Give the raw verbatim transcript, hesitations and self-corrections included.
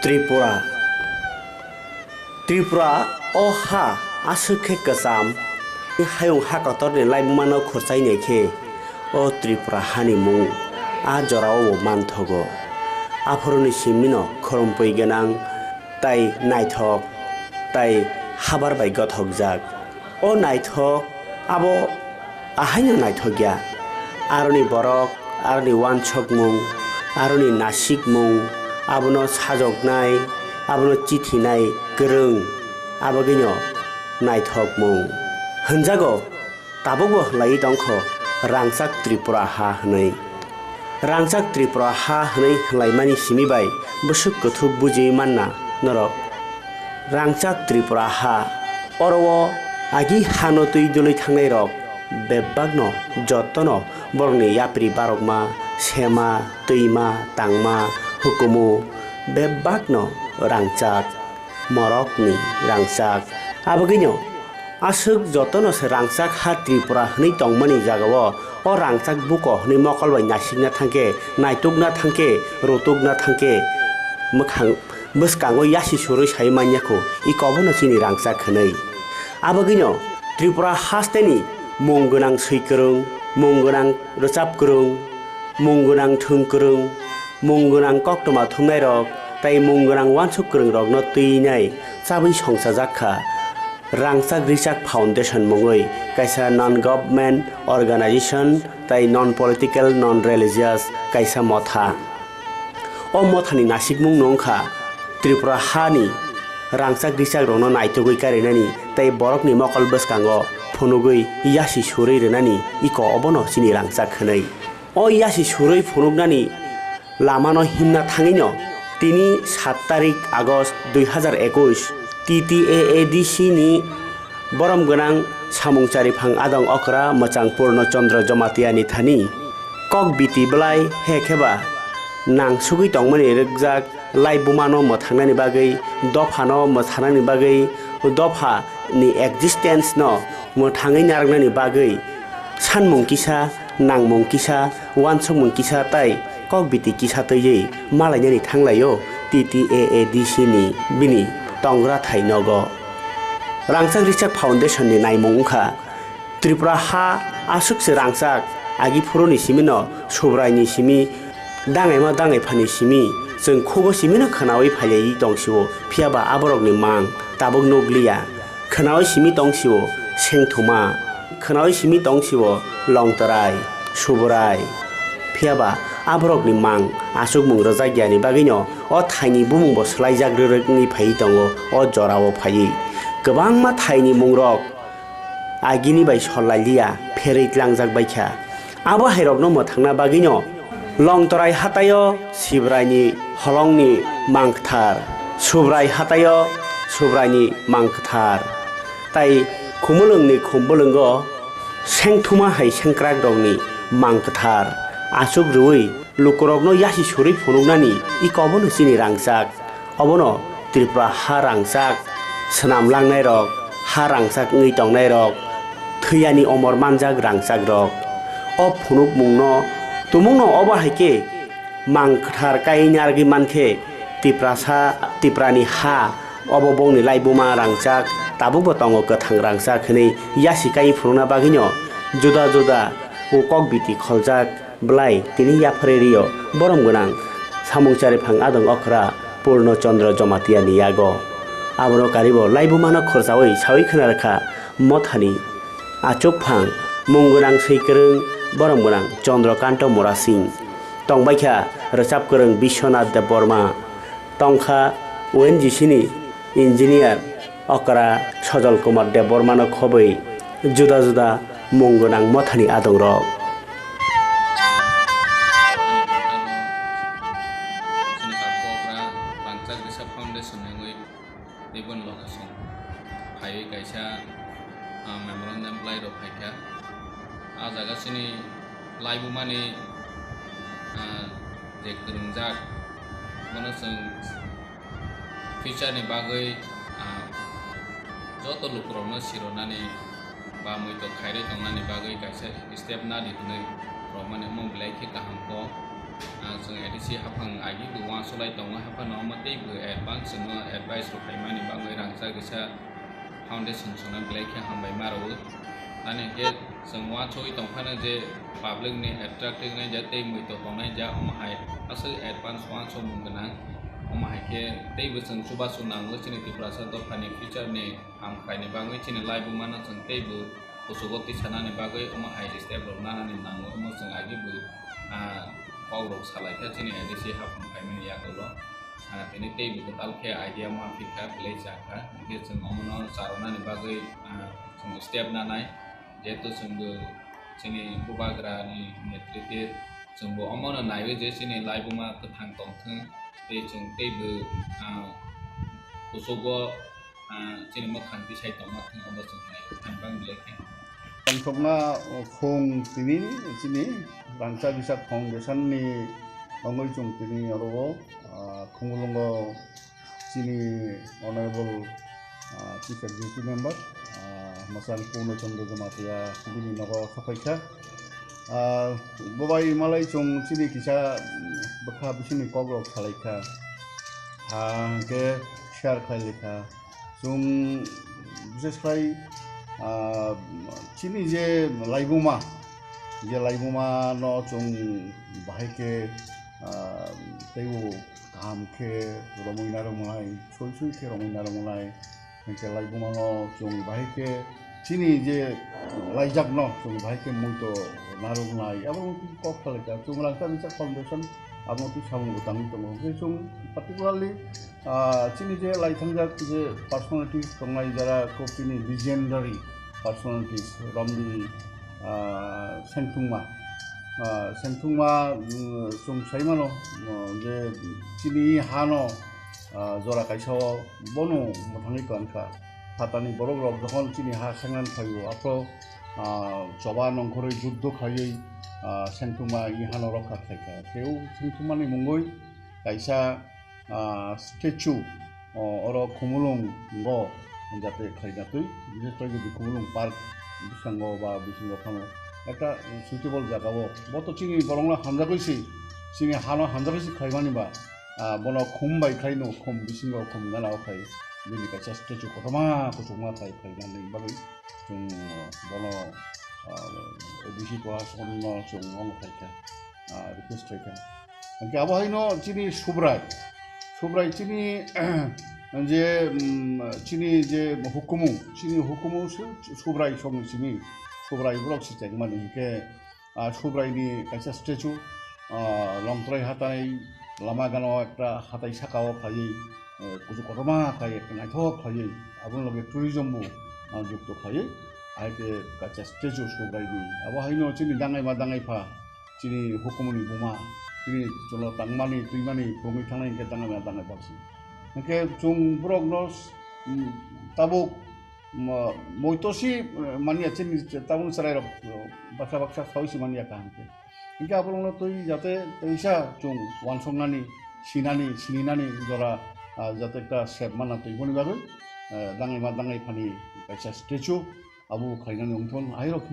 Tripura. Tripura o ha aswk khe kwcham, hayung ha kotorni laibumano khurchai nai khe o Tripura hani mung a jorao bo manthogo. Aphuruni simino khorompui gwnang, tai naithok, tai habar bai gothokjak. O naithok abo ahaino naithok ya. Aroni borok, aroni uansukmung, aroni nasikmung, abono sajoknai, abono chithinai kwrwng, abagwino naithokmung. Hwnjago, tabukbo hwnlaiwi tongkho rangchak Tripura ha hwnwi. Rangchak Tripura ha hwnwi hwnlaimani simi bai bwswk kwthwk bujiwi manna norok. Rangchak Tripura ha, oro o agi hano twi dwlwi thangnairok bebakno, jotono borokni yapri barokma, sema, twima, tangma, hukumu bebakno rangchak, morokni rangchak. Abagwino aswk jotono se rangchak ha Tripura hwnwi tongmani jagao o rangchak buko hwnwi mokol bai nasikna thangkhe, naitukna thangkhe, rutukna thangkhe, mwkhang bwskango yasi surwi sai manya kho, iko bono chini rangchak hwnwi. Abagwino Tripura hasteni mung gwnang swi kwrwng, mung gwnang rwchap kwrwng, mung gwnang thwng kwrwng, mung gwnang koktwma thumnairok tai mung gwnang uansuk kwrwngrokno twinai chabwi songchajak kha. Rangchak Richak Foundation mungwi kaisa non-government organization tai non-political, non-religious kaisa motha. O mothani nasikmungno wngkha Tripura hani rangchak richakrokno naitugwi karinani tei borokni mokol bwskango phunugwi yasi surwi rwnani, iko obono chini rangchak hwnwi. O yasi surwi phunuknani lamano himna thangwino tini sat tarik August dui hazar ekush T T A A D C ni borom gwnang samung chariphang adong okra mwchang Purno Chandra Jamatia ni thani kok biti bwlai he khe ba nang sugwi tongmani rwkjak laibumano mwthangnani bagwi, dophano mwthangnani bagwi, dopha ni existence no mwthangwi narwknani bagwi sanmung kisa, nangmung kisa, uansukmung kisa tai kok biti kisa twiwi malainani thanglaio T T A A D C ni bini tongrathai nogo. Rangchak Richak Foundation ni naimung wngkha Tripura ha aswk se rangchak, agi phuruni simi no Subrai ni simi, dangaima dangaiphani simi, chwng khugo simi no khwnawi phailawi tong sio, phiya ba aborok ni mang tabuk nukliya. Khwnawi simi tong sio Sengthuma, khwnawi simi tong sio Longtorai, Subrai. Phiya ba aborok ni mang achukmung rwjak ya ni bagwi no o thai ni bumung bo swlaijak rwrwk wngwi phaiwi tongo o jora o phaiwi. Kwbangma thai ni mung rok agini bai sol lai liya, pherwi tlangjak bai kha. Abo hai rok no mwthangna bagwi no Longtorai hataio Sibrai ni holong ni mang kwthar, Subrai hataio Subrai ni mang kwthar, tai Khumulwng ni Khumbulwngo Sengthuma hai sengkrak rok ni mang kwthar achuk rwui lukurokno yasi surwi phunuknani iko bono chini rangchak. Obono Tripura ha rangchak swnam langnairok, ha rangchak wngwi tongnairok, thwiyani omor manjak rangchakrok. O phunukmungno tumungno obo hai khe mang kwthar kaiwi narwgwi mankhe Tiprasa, Tiprani ha, obo bongni laibuma rangchak, tabukbo tongo kwthang rangchak hwnwi yasi kaiwi phunukna bagwino juda juda kok biti kholjak. Bwlai tini yapharwi rio borom gwnang samung chariphang adong okra Purno Chandra Jamatia ni yago. Abono karibo laibumano khorchaui saui khwna rwkha mothani achukphang mung gwnang swi kwrwng borom gwnang Chandra Kanto Murasing. Tongbaikha rwchap kwrwng Biswanath Debbarma. Tongkha O N G C ni engineer okra Sojol Kumar Debbarmano khobwi juda juda mung gwnang mothani adongrok. Chini Kakopra Rangchak Risa Foundation ni wngwi tei boni location phaiwi kaisa, ah, memorandum bwlai rok phaikha. Ah jaga chini laibumani, ah, je kwrwngjak, bono chwng future ni bagwi, ah, joto lukurokno sironani ba muitok khairwi tongnani bagwi kaisa step nadi hwnwi romani omo belai khe kaham kok. Ah, chwng A D C haphang agi bo uansuk lai tongo, haphano omo teibo advance chwngno advice rok khaimani bagwi rangchak kisa foundation chwngno belai khe hambai ma rwo. Ani khe chwng uansugwi tongphano je public ni attractive nai ja tei muitu tongnai ja, omo hai aswk advance uansukmung gwnang. Omo hai khe teibo chwng chubachu nango chini Tiprasa dophani future ni ham khlaini bagwi chini laibuma no chwng teibo kuchugo tisanani bagwi omo hai step rok nanani nango, omo chwng agi bo, ah, kok rok salai kha chini A D C haphang phaimani yagulo. Ah, tini teibo kwtal khe idea ma phikha, belai cha kha, hinkhe chwng omono charwnani bagwi, ah, chwng step nanai, jehetu chwngbo chini bubagrani netritwe chwngbo omono naiwi je chini laibuma kwthang tongthwng tei chwng teibo, ah, kuchugo ah, chini mwkhang tisai tongma thwng obo chwng nai, ang bang belai khe. Tongthokma, o, khung tini chini Rangchak Bisak Foundation ni wngwi chwng tini oro, ah, Khumulwngo chini Honorable, ah, Chief Executive Member, ah, Mwchang Purno Chandra Jamatia bini nogo sokhaikha. Ah, bobai malai chwng chini kisa, mm, bwkha bisingni kokrok salaikha. Ah, hwnkhe share khlai laikha. Chwng bises khlai, ah, chini je laibuma, je laibuma no chwng bahai khe, ah, teibo kaham khe romwi narwknai, soi soi khe romwi narwknai. Hwnkhe laibuma no chwng bahai khe chini je laijak no chwng bahai khe muitu narwknai. Abo wngkhe kok salaikha. Chwng Rangchak Bisak Foundation abo wngkhe samung bo tangwi tongo. Hwnkhe chwng particularly, ah, chini je laithangjak je personalities tongnai jara kok chini legendary personalities Romdi, ah, Sengthungma. Ah, Sengthungma, mm, chwng sai mano, mm, je chini hano, ah, jora kaisa o bono mwthangwi tongkha. Phatani borok rok jokhon chini ha sengnani phaio, aphro, ah, choba nongkhorwi juddho khaiwi, ah, Sengthungma i hano rokha khlaikha. Tei o Sengthungmani mungwi kaisa, ah, statue, o, oro Khumulwngo jate khlaina twi, bises khlai jodi Khumulwng park bwskango ba bisingo phano ekta suitable jaga o. Bo to chini borokno hamjagwi se, chini hano hamjagwi se khlaimani ba, ah, bono khum bai khlaino, khum bisingo khum gana o khlai bini kaisa statue kotorma kuchukma khlai khlainani bagwi chwng bono, ah, A D C Prashasan no chwng omo khlaikha, ah, request khlaikha. Hwnkhe abo haino chini Subrai, Subrai chini je, mm, chini je hukumu, chini hukumu Su-, Subrai song chini Subrai borok se chengmani hwnkhe, ah, Subraini kaisa statue, ah, Longtrai hatai lama gana o ekta hatai saka o khlaiwi, eh, kuchuk kotorma khlai ekta naithok khlaiwi, aboni loge tourism bo, ah, jukto khlaiwi, hai khe kaisa statue Subraini. Abo haino chini dangai ma dangai pha, chini hukumuni buma, chini chwla tangmani, twimani, phrwngwi thangnai hwnkhe dangai ma dangai pha se. Hwnkhe chwng borokno, mm, tabuk mo-, moito si, eh, manya chini tabuk chwrairok, eh, baksa baksa saui si manya kaham khe. Hwnkhe aborokno twi jate twisa chwng uansuknani, sinani, sininani jora, ah, jate ekta sep mana twi boni bagwi, eh, dangai ma dangai phani kaisa statue abo khlainani wngthon. Ahairok